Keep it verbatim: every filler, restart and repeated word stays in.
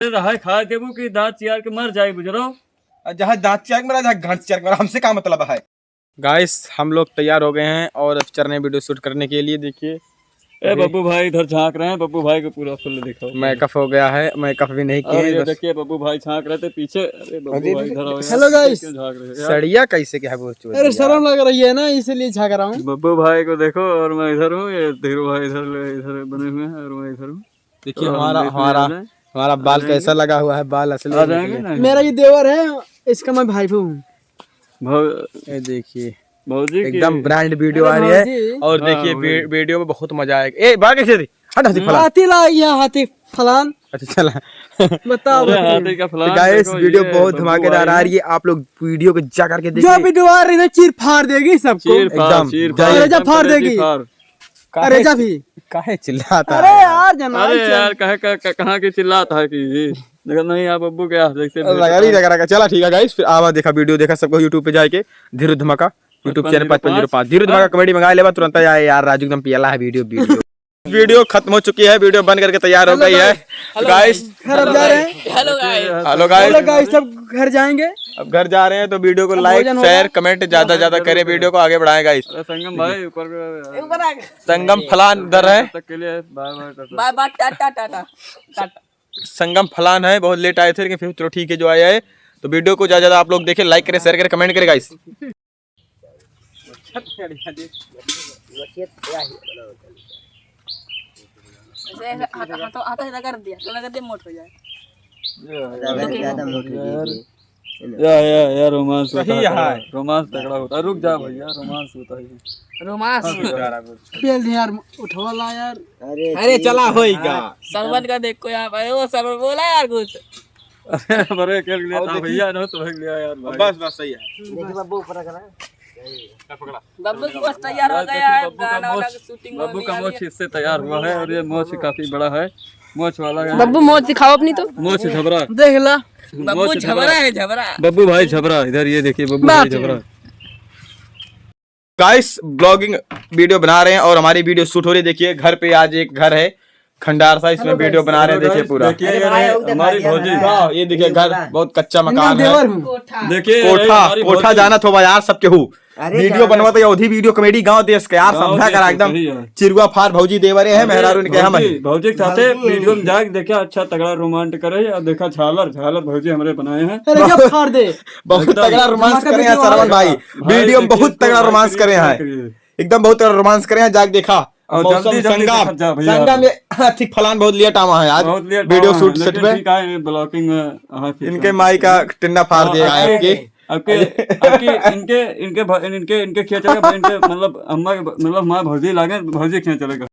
रहा खाए देबू कि दांत चियार के मर जाए, बुझलो? जहाँ दांत चियार के मरा, जहाँ घाट चियार के मरा, हमसे का मतलब है? गाइस, हम लोग तैयार हो गए हैं और अब चल रहे हैं वीडियो शूट करने के लिए। देखिए, ए, अभी बब्बू भाई इधर झांक रहे हैं, बब्बू भाई को पूरा फुल दिखाओ। मेकअप हो गया है, मेकअप भी नहीं किए और हैं, ये बस। देखिए, बब्बू भाई झांक रहे थे पीछे। अरे, बब्बू अरे, भाई इधर आओ यार, hello guys। क्यों झांक रहे हो यार? सड़िया कैसे क्या है वो चोर अरे, यार। शर्म लग रही है ना, इसीलिए झांक रहा हूँ। बब्बू भाई को देखो और मैं इधर हूँ, ये धीरू भाई इधर, इधर बने हुए हैं और मैं इधर हूँ। देखिए तो हम हमारा, देख रहे हमारा, हैं। हमारा बाल आ जाएंगे। कैसा लगा हुआ है, बाल असली आ में जाएंगे निकले। ना। मेरा ये देवर है, इसका मैं भाई हूँ। भाव-, ये देखिए, भौजी की एकदम ब्रांड वीडियो अरे आ रही है। भौजी। और देखिए, हाँ, वी-, वही। वीडियो में बहुत मजा आएगा। ए, बाहर कैसे थी? हट, हाथी फलान। हाथी ला, ये हाथी फलान। अच्छा, चला। बताओ, अरे, बताओ। हाथी का फलान तो गाइस, देखो, वीडियो ये बहुत बब्बू धमाकेदार भाई आ है। रही है, आप लोग वीडियो को जा करके जो देखिए। वीडियो आ रही है ना, चीर फाड़ देगी सबको। चीर फाड़, एकदम। चीर फाड़, करेजा एकदम फाड़ करेजी देगी। फाड़। काहे अरे जा भी। काहे चिल्लाता अरे है? यार, जना अरे यार, कहे, कहे, कहे, कहाँ की चिल्लाता है कि जी? देखो, नहीं, आप अब्बू के यहाँ देखते हैं। लगा रही, लगा रहा। चला, ठीक है, गाइस, फिर आवा देखा, वीडियो देखा सबको YouTube पे जाके, धीरू धमाका YouTube पचपन चैनल जीरो पाँच पचपन जीरो पाँच। धीरू धमाका हाँ। कॉमेडी मंगा लेबा, तुरंत आए यार, राजू एकदम पियला है वीडियो, वीडियो। वीडियो खत्म हो चुकी है, वीडियो बंद करके तैयार हो हेलो गई है। गाइस। Hello guys. गाइस। घर अब जा रहे हैं। Hello guys. Hello guys. Hello guys, सब घर जाएंगे। अब घर जा रहे हैं, तो वीडियो को अब लाइक, भोजन होगा। शेयर, कमेंट ज्यादा, ज्यादा करें, वीडियो को आगे बढ़ाएं, गाइस। अरे संगम भाई, ऊपर को ऊपर आ गया। संगम फलान इधर है। तब तक के लिए bye bye, tata. Bye bye, tata, tata, tata. Sangam फलान है, बहुत लेट आए थे, लेकिन फिर चलो ठीक है, जो आया है। तो वीडियो को ज्यादा, ज्यादा आप लोग देखें, लाइक करें, शेयर करें, कमेंट करें, गाइस। ऐसे, ऐसे हाथ, हाथों, हाथों से रगड़ दिया, तो रगड़ दिया, मोट हो जाए। ज्यादा, ज्यादा मोट हो जाएगी। या, या, या, रोमांस होता सही है, है। रोमांस तगड़ा होता है। रुक जा भैया, रोमांस होता है। रोमांस। हाँ, रुक जा। खेल दे यार, उठवा ला यार। अरे, अरे, चला होइगा। सरवन का देखो यहाँ पर, ओ, सरवन बोला यार कुछ। अरे, बड़े खेल लिया और था देखिए। भैया, ना समझ लिया यार भाई। बस, बस, सही है। देखिए, बब्बू ऊपर रख रहा है। बब्बू की बस तैयार हो गया है, बब्बू का गाना वाना मोछ, की shooting बब्बू होने का वाली मोछ है। इससे तैयार हुआ है और ये मोछ काफी बड़ा है, मोछ वाला है। बब्बू मोछ दिखाओ अपनी तो। मोछ झबरा। देख ला। बब्बू मोछ झबरा। झबरा है, झबरा। बब्बू भाई झबरा, इधर ये देखिए, बब्बू बात भाई है। झबरा। गाइस, ब्लॉगिंग वीडियो बना रहे हैं और हमारी वीडियो शूट हो रही है। देखिए, घर पे आज एक घर है, खंडार सा, इसमें हेलो वीडियो गाइस। बना रहे हैं। हेलो देखिए गाइस, पूरा। देखिए, अरे ये भाई, रहे उधर हमारी भाई, भौजी। भाई। हाँ, ये देखिए, ये घर बड़ा। बहुत कच्चा इनका मकान है। देवर हूँ। देखिए, कोठा, हमारी कोठा भौजी। जानत हो यार, सबके हूँ। अरे वीडियो जानत बनवा तो अवधी वीडियो कॉमेडी गाँव देश के यार, गाँव समझा देश करा के, एकदम सही है। चिरुआ फार भौजी देवरे हैं, अरे मेहरारू इनके हम भौजी, हैं। भौजी के साथे भौजी। वीडियो में जाके देखा, अच्छा तगड़ा रोमांट करे और देखा झालर, झालर भौजी हमरे बनाए हैं। अरे जब फाड़ दे। बहुत एकदम। तगड़ा रोमांस धमाका करे हैं देखो सरवन भाई। भाई वीडियो में देखिए बहुत तो तगड़ा भाई रोमांस देखिए करे क्या हैं। करिए। एकदम बहुत तगड़ा रोमांस करे हैं, जाके देखा। और मौसम जल्दी, जल्दी संगम, देखा जा भैया। संगम ये, हाँ, ठीक फलान बहुत लेट आवा है आज। बहुत लेट वीडियो आवा शूट है, सेट लेकिन पे। ठीक है, ब्लॉगिंग में, हाँ, ठीक इनके है। माई का टिंडा फाड़ हाँ, दिया है आपके, आपके। आपके, आपके, इनके, इनके भ-, इनके, इनके खींच रहे, इनके मतलब अम्मा के, मतलब माँ भौजी लागे, भौजी खींच रहे।